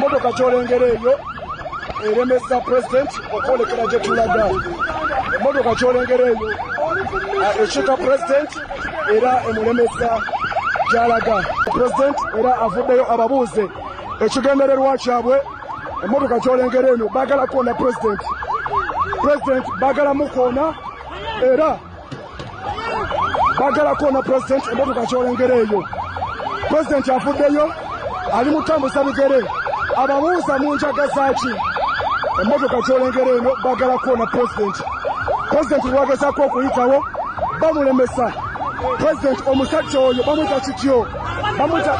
Motoka kyolengera eyo eremesa president okwolekera gye tulaga. Emotoka kyolengera eyo ekiika president era emulemesa gyalaga. President era avuddeyo ababuuze ekigendererwa kyabwe. Emotoka kyolengera eno baagala koona president, president baagala mukoona era baagala koona president. Emotoka kyolengera eyo, president avuddeyo ali mutambuza bigere ababuuza mu njaga zaaki. Emotoka kyolengera eno baagala koona president. President lwagezaako okuyitawo bamulemesa. President omusajja oyo bamwita kityo, bamwita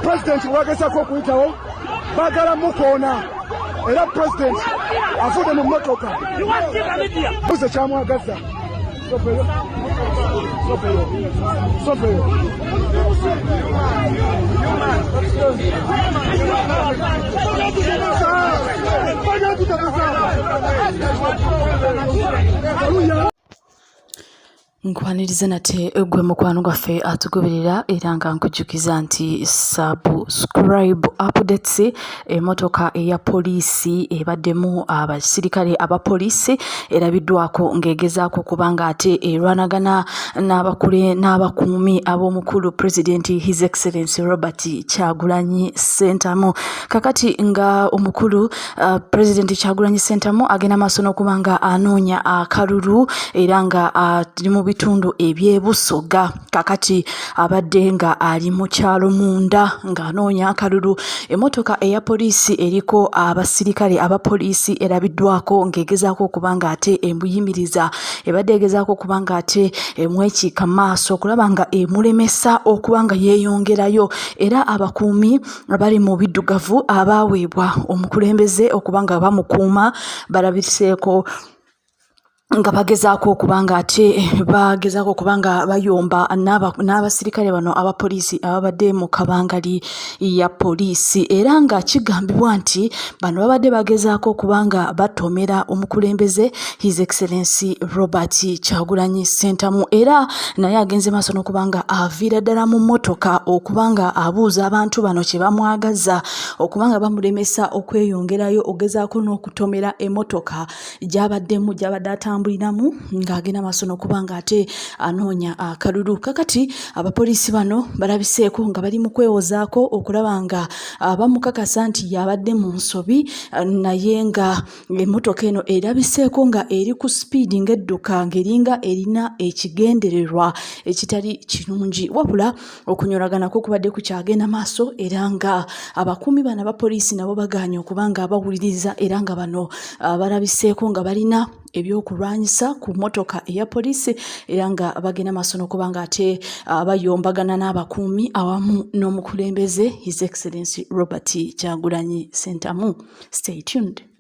president. Lwagezaako okuyitawo baagala mukoona era president avudde mu mmotoka buze kyamwagaza. Sofeyo, sofeyo, sofeyo. Nkwaniriza nate gwe mukwano gwaffe atugoberera era nga nkujjukiza nti subscribe updates. Emotoka eya poliisi ebaddemu abasirikale aba poliisi erabiddwako ng'egezaako okuba nga ate erwanagana n'abakule n'abakuumi ab'omukulu President His Excellency Robert Kyagulanyi Ssentamu. Kakati nga omukulu President Kyagulanyi Ssentamu agenda maaso n'okuba nga anoonya akalulu era nga ali mu bitundu eby'ebusoga. Kakati abadde nga ali mu kyalo munda ng'anoonya akalulu, emmotoka eya poliisi eriko abasirikale aba poliisi erabiddwako ng'egezaako okuba nga ate emuyimiriza. Ebadde egezaako okuba nga ate emwekiika maaso okulaba nga emulemesa okuba nga yeeyongerayo, era abakuumi abali mu biddugavu abaaweebwa omukulembeze okuba nga bamukuuma balabiseeko nga bagezaako okuba nga ate bagezaako okuba nga bayomba n'abasirikale bano aba poliisi ababadde mu kabangali ya poliisi, era nga kigambibwa nti bano babadde bagezaako okuba nga batomera omukulembeze His Excellency Robert Kyagulanyi Ssentamu, era naye agenze maaso n'okuba nga aviira ddala mu mmotoka okuba nga abuuza abantu bano kye bamwagaza okuba nga bamulemesa okweyongerayo ogezaako n'okutomera emmotoka gy'abaddemu gy'abadde atambuliramu ng'agenda maaso n'okuba ng'ate anoonya akalulu. Kakati abapoliisi bano balabiseeko nga bali mu kwewozaako okulaba nga bamukakasa nti y'abadde mu nsobi, naye nga emmotoka eno erabiseeko nga eri ku sipiidi ng'edduka ng'eringa erina ekigendererwa ekitali kirungi. Wabula okunyolagana kwo kubadde kukyagenda maaso, era nga abakuumi bano aba poliisi nabo bagaanye okuba nga bawuliriza, era nga bano balabiseeko nga balina ebyokulwanyisa ku mmotoka eya poliisi, era nga bagenda maaso n'okuba nga ate bayombagana n'abakuumi awamu n'omukulembeze His Excellency Robert Kyagulanyi Ssentamu. Stay tuned.